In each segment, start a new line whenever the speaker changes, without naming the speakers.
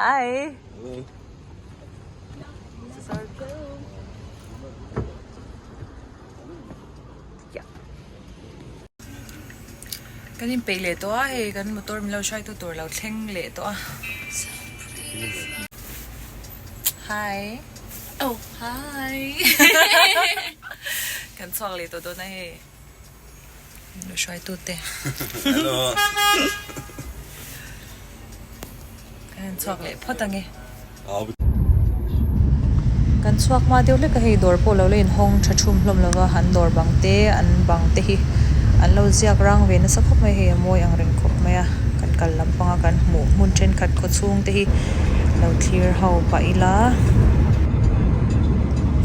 Hi. Hello. This is our girl. Yeah. Kan in peih leh tawh a hei kan motor min lo hruai tu tur lo thleng leh tawh a. Hi.
Oh, hi.
Kan chhuak leh tawh dawn a hei. Min lo hruai tu te.
Hello.
Kan han chhuak leh phawt ange. Kan chhuak hma deuh hlek a hei dawr pawh lo la inhawng tha thum hlawm lova an dawr bang te an bang te hi an lo ziak rang ve nasa khawp mai a hei a mawi ang reng khawp mai a kan kal lampanga kan hmuh hmun thenkhat khaw chhung te hi lo thlir ho pah ila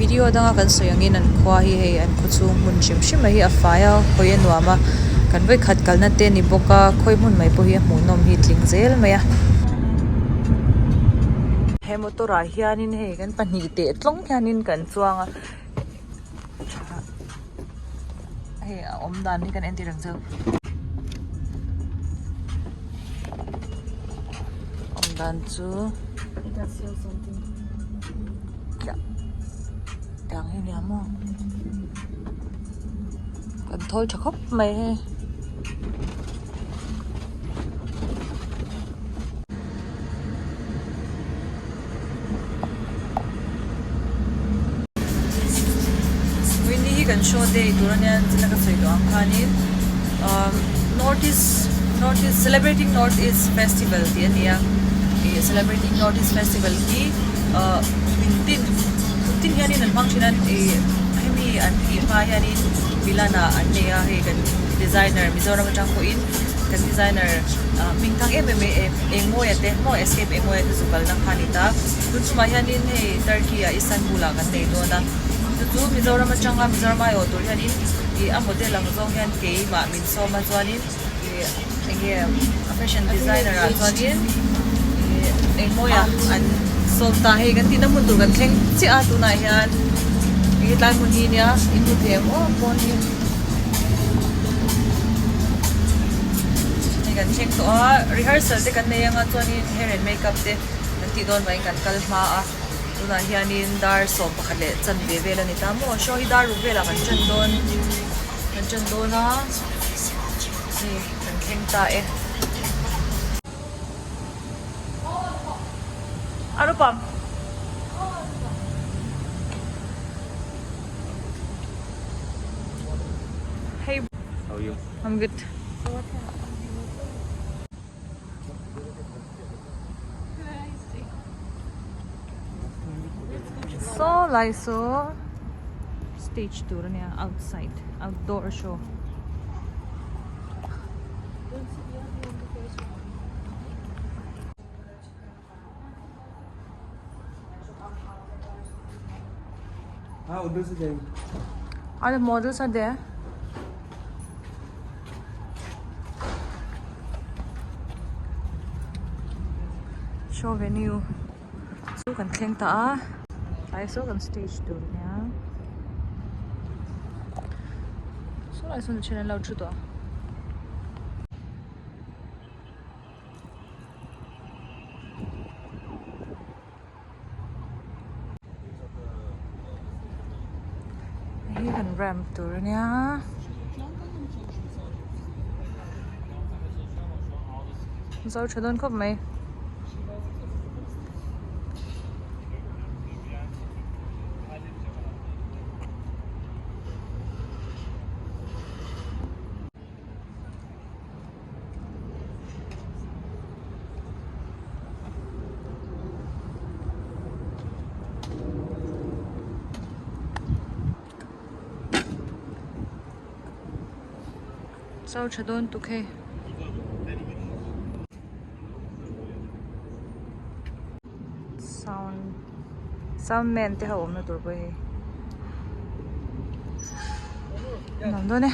video danga kan sawi angin an khua hi hei an khaw chhung hmun hrim hrim mai hi a fai a hawi a nuam a kan vawikhat kalna te a ni bawk a khawi hmun mai pawh hi a hmuhnawm hi tling zel mai a. He motor ah hianin hei kan pahnih teh tlawng hianin kan chuang a hei a awm dan hi kan entir ang chu awm dan chu tiang hi nia maw kan thawl tha khawp mai hei. Winnie hi kan show day tur ania china ka sawi tawh ang khanin umm north east north east celebrating north east festival tih a ni a ih celebrating north east festival hi ahh kum tin kum tin hianin an hmang thin a ih hemi an tih hma hianin Milan ah an nei a hei kan designer Mizoram atang pawhin kan designer ah hming thang em em mai Engmawia te maw Escape Engmawia te zu kalna kha a ni ta tun chungah hianin hei Turkey ah Istanbul ah kan nei dawn a chu chu Mizoram atanga Mizoram aiawh tur hianin ih a model ang zawng hian keimah min sawm a chuanin ih eng nge a fashion designer ah chuanin ih Engmawia an sawm ta hei kan tihna hmun tur kan thleng chiah a tunah hian hetlai hmun hi nia in hmu thei ang aw pawn hi. Hei kan thleng tawh a rehearsal te kan nei anga chuanin hair and makeup te kan tih dawn vangin kan kal hma a tunah hianin dar 11 leh chanve vel a ni ta maw show hi dar ruk velah kan ṭan dawn kan ṭan dawn a hei kan thleng ta e. Anupam. Hey.
How are you?
I'm good. So lai so stage tur ania outside outdoor show. Are the models are there? Show venue chu kan thleng ta a tlai saw kan stage tur ania sawlai sawn a then an lo thu tawh a. Hei kan ramp tur ania. Zo tha dawn khawp mai. Chau tha dawn tuk hei. Sound sound man te ho awmna tur pawh hei. Nuam dawn e.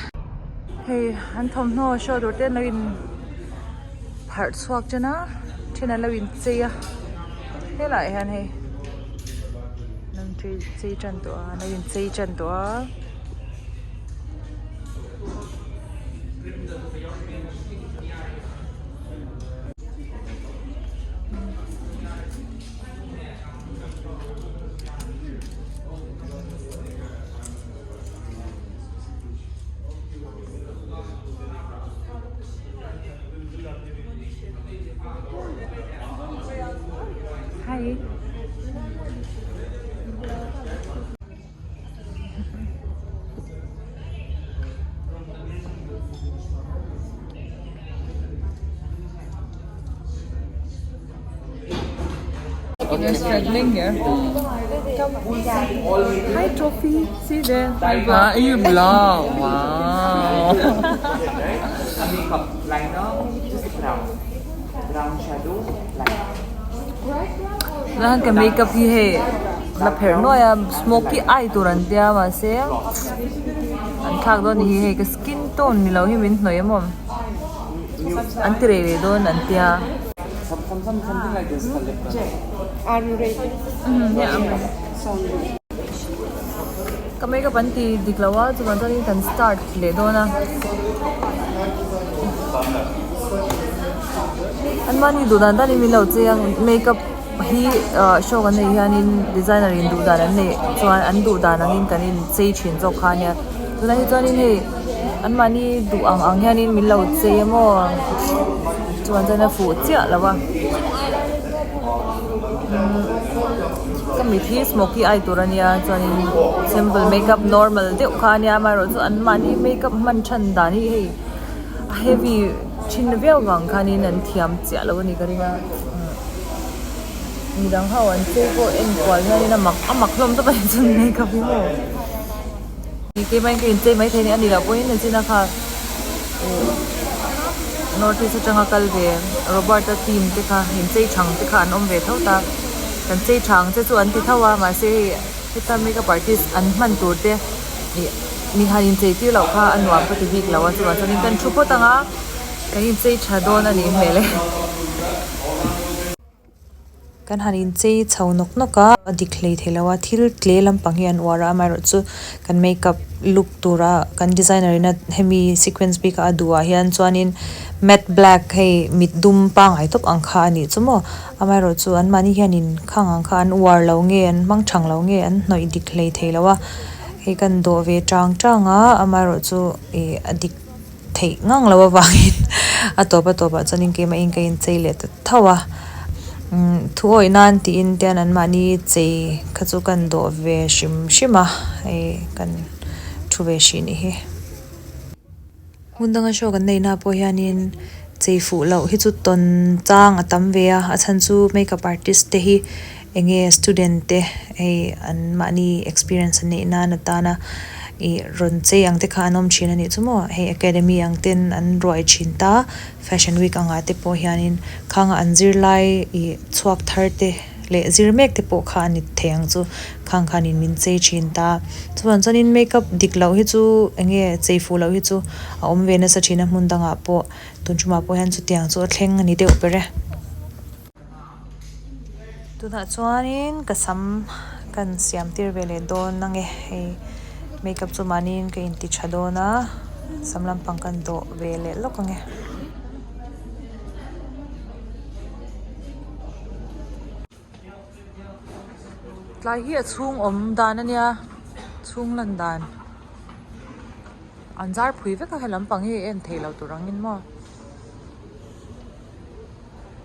Hei an thawmhnaw show tur te an lo in pharh chhuak ṭan a then an lo in chei a helaiah hian hei an lo in chei chei ṭan tawh a an lo in chei ṭan tawh a. Hi. We're struggling here. Come. Hi, Trophy. See there. Hi, vlog.
Ah, you vlog. Wow.
Makeup liner, just brown. Brown shadow, light.
Nahan ka makeup hi hei la pherh nuai a smoky eye tur an tia mahse an thlak dawn hi hei ka skin tone ni lo hi min hnawih emaw an ti rei leh dawn an tia.
Some, some, some, something like this for lip color.
Ka makeup an ti dik lo a chuvang chuanin kan start leh dawn a an mahni duh dan danin min lo chei a makeup hi ah show kan neih hianin designer in duh dan an neih chuan an duh dan angin kan in chei thin zawk kha ania tunah hi chuanin hei an mahni duh ang ang hianin min lo chei a maw chuvang chuan a fuh chiah lo a. Ka mit hi smoky eye tur ania chuanin simple makeup normal deuh kha ania amaherawhchu an mahni makeup hman than dan hi hei a heavy thin viau vang khanin an thiam chiah lo ani ka ring a midang ho an chei pawh en kual hianin a mak a mak hlawm tawp ani chuan makeup hi maw keimah in ka inchei maithei a ni loh pawhin nachina kha. North east atanga kal ve Robert a team te kha inchei thang te kha an awm ve tho ta kan chei thang te chu an ti tho a mahse hei heta makeup artist an hman tur te ih mi han inchei tir loh kha a nuam ka ti bik lo a chuvang chuanin kan thu phawt ang a kan inchei tha dawn a nih hmel e. Kan han inchei chho nawk nawk a, a dik hlei thei lo a, thil tle lampang hi an uar a, amaherawh chu kan makeup look tura kan designer ina hemi sequence bik a a duh ah hian chuanin matte black hei mit dum pangngai tawp ang kha a nih chu maw, amaherawh chu anmahni hianin khang ang kha an uar lo nge an hmang thang lo nge an hnawih dik hlei thei lo a, hei kan dawh ve tang tang a, amaherawh chu ih a dik. Theih ngang lo avangin a tawp a tawpah chuanin keimahin ka inchei leh ta tho a, umm thu awih nan tiin te hian anmahni chei kha chu kan dawh ve hrim hrim a, hei kan thu ve hrih nih hi. Hmun danga show kan neihna pawh hianin chei fuh loh hi chu tawn chang a tam ve a, a chhan chu makeup artist te hi eng nge student te hei an mahni experience an neih nan atana ih rawn chei ang te kha an awm thin a nih chu maw hei academy ang ten an ruai thin ta fashion week angah te pawh hianin khanga an zirlai ih chhuak thar te leh zir mek te pawh kha a ni thei ang chu khang khanin min chei thin ta chuan chuanin makeup dik loh hi chu eng nge chei fuh loh hi chu a awm ve nasa thin a hmun dangah pawh tun tumah pawh hian chutiang chu a thleng a ni deuh ber e. Tunah chuanin ka sam kan siam tir ve leh dawn ang e hei makeup chu mahniin ka inti tha dawn a sam lampang kan dawh ve leh lawk ang e. Tlai hi a chhung awm dan a nia chhung lan dan an zar phui vek a he lampang hi en theih loh tur angin maw.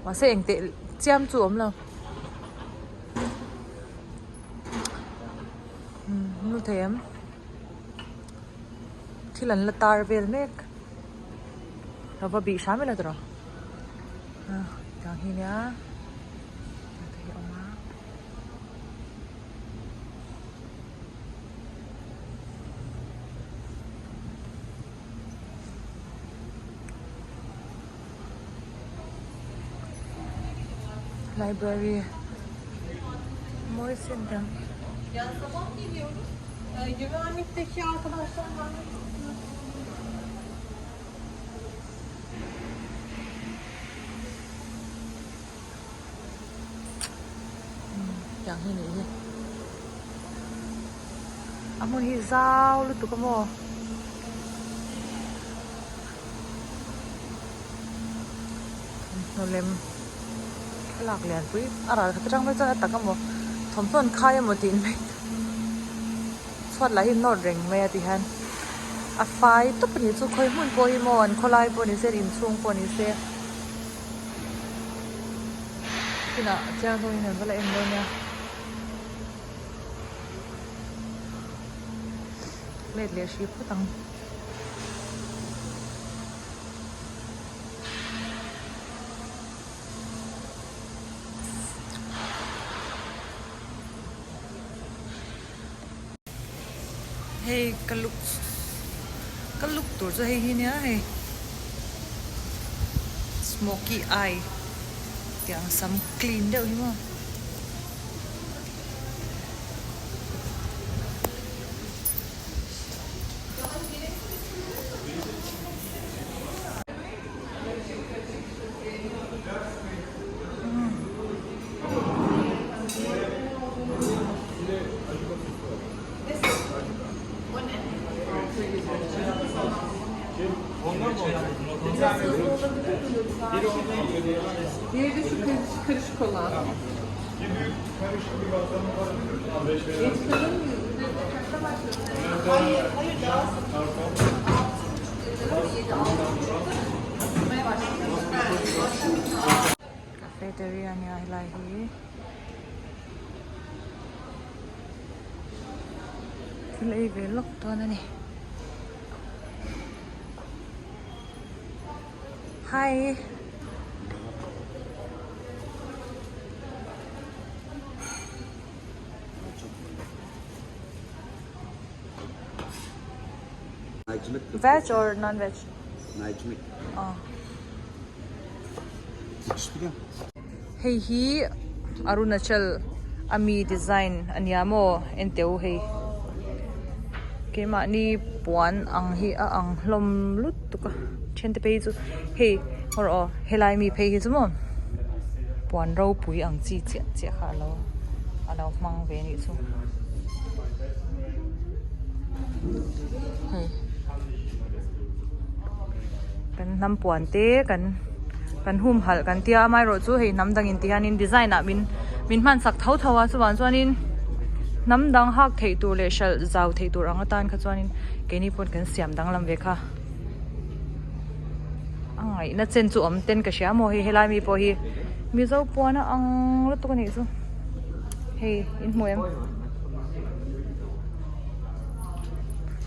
Mahse engteh chiam chu a awm lo umm hmu thei em thil an la tar vel mek lo va bih hram ila tawh a tiang hi nia te hi a awm a. Library mawi center tiang hi nih hi a hmun hi zau lutuk a maw. Thawmhnaw lem thlalak lian pui a ral khat atang phei chuan a tak emaw thawmhnaw an khai emaw tih mai chhuat lah hi nawt reng mai a ti hian a fai tawp a nih chu khawi hmun pawh hi maw an khawlai pawh ni se inchhung pawh ni se. Nakinah chiang zawngin kan va la en dawn nia. Let leh hrih phawt ang. Hei ka look ka look tur chu hei hi nia hei smoky eye tiang sam clean deuh hi maw.
Diğeri de şu karışık, karışık olan. Geç kalır mıyız?
Cafeteria nia helai hi thil ei ve lawk dawn a ni. Hi. Veg or non veg? Aw. Hei hi Arunachal a mi design a nia maw en teh u hei keimahni puan ang hi a ang hlawm lutuk a then te phei hi chu hei haw rawh aw helai mi phei hi chu maw puan ropui ang chi chiah chiah kha alo alo hmang ve a nih chu hei kan hnam puan te kan kan humhalh kan tia amaherawh chu hei hnam dang in ti hianin design ah min min hman sak tho tho a chuvang chuanin hnam dang hak theih tur leh hralh zau theih tur ang atan kha chuanin keini pawn kan siam danglam ve kha a ngaihna chen chu awm ten ka hria maw hei helai mi pawh hi mizo puan a ang lutuk a nih chu hei in hmu em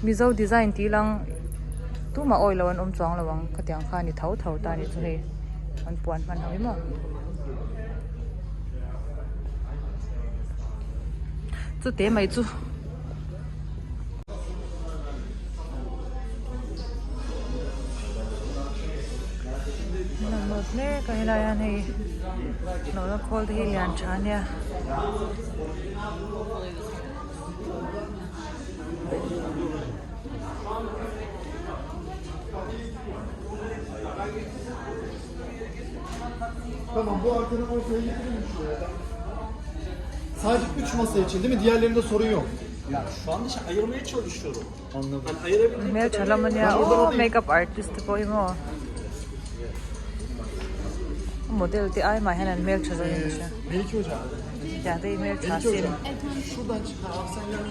mizo design tih lang tumah awih loh an awm chuang lo ang khatiang kha a ni tho tho ta a nih chu hei an puan hman ho hi maw chute mai chu. Nawt mek a helai hian hei nawhna khawl te hi lian tha a nia.
Tamam bu arkadan ortaya getirelim şuraya da. Sadece 3 masa için değil mi? Diğerlerinde sorun yok.
Ya şu anda şey ayırmaya çalışıyorum. Anladım. Hani ayırabildiğim
Hmel tha lam a nia aw makeup artist te pawh hi maw model te ai mah hian an hmel tha zawk in ka hria
Melike hocam.
tiang te hi hmel tha
Melike
sin.
hocam. Şuradan çıkar. Abi sen gel.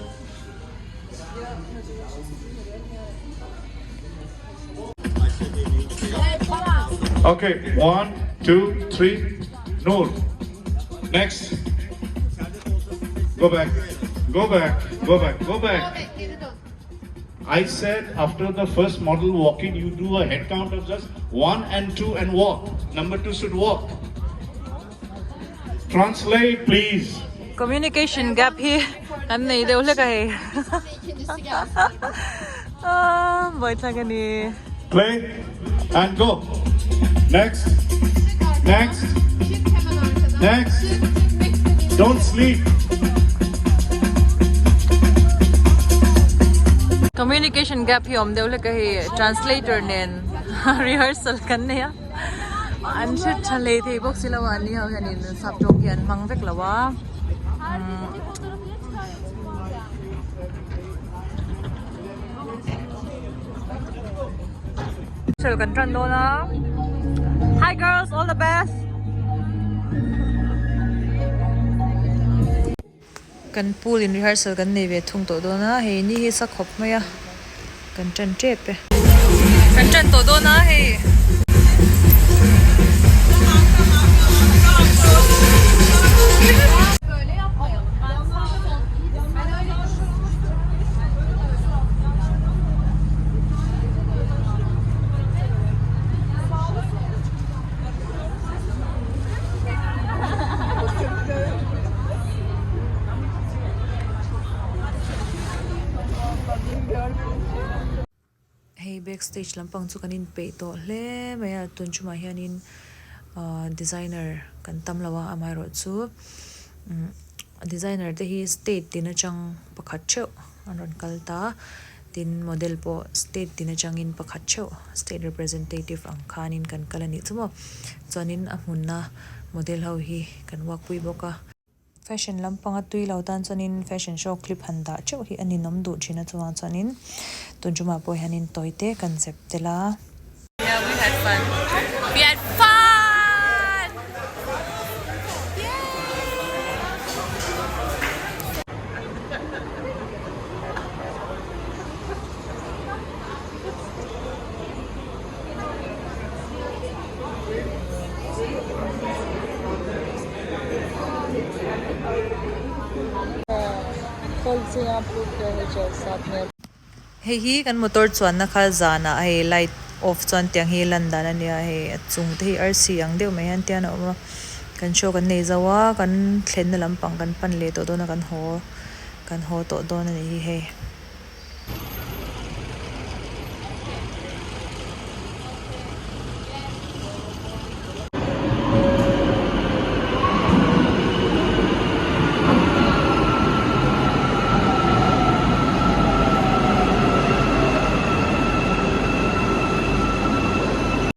Okay, one, two, three, Noor. Next. Go back. Go back. Go back. Go back. I said after the first model walking, you do a head count of just one and two and walk. Number two should walk. Translate, please.
Communication gap hi kan nei deuh hlek a hei. Ah, buaithlak a ni.
Play and go. Next. Next. Next. Don't sleep.
Communication gap hi awm deuh hlek a hei translator nen rehearsal kan nei a. An hre tha hlei thei bawk si lo a, an ni ho hianin sap tawng hi an hmang vek lo a. Rehearsal kan tan dawn a. Hi girls, all the best! Kan pool in rehearsal kan nei ve thung tawh dawn a, hei ni hi sa khawp mai a, kan tan tep e. Kan tan tawh dawn a hei. Backstage lampang chu kan inpeih tawh hle mai a tun ṭumah hianin ahh designer kan tam lo a amaherawhchu umm designer te hi state tin aṭang pakhat ṭheuh an rawn kal ta tin model pawh state tin aṭangin pakhat ṭheuh state representative ang khanin kan kal a nih chu maw chuanin a hmunna model ho hi kan walk pui bawk a. Fashion lampanga tui lo tan chuanin fashion show clip han dah teuh hi a ninawm duh thin a chuvang chuanin tun tumah pawh hianin tawi te kan zep tel a.
Yeah we had fun we had fun yay.
Hei hi kan motor chuanna kha zanah hei light off chuan tiang hi lan dan a nia hei a chung te hi arsi ang deuh mai hian tian a awm a kan show kan nei zo a kan thlenna lampang kan pan leh tawh dawn a kan haw kan haw tawh dawn a ni hi hei.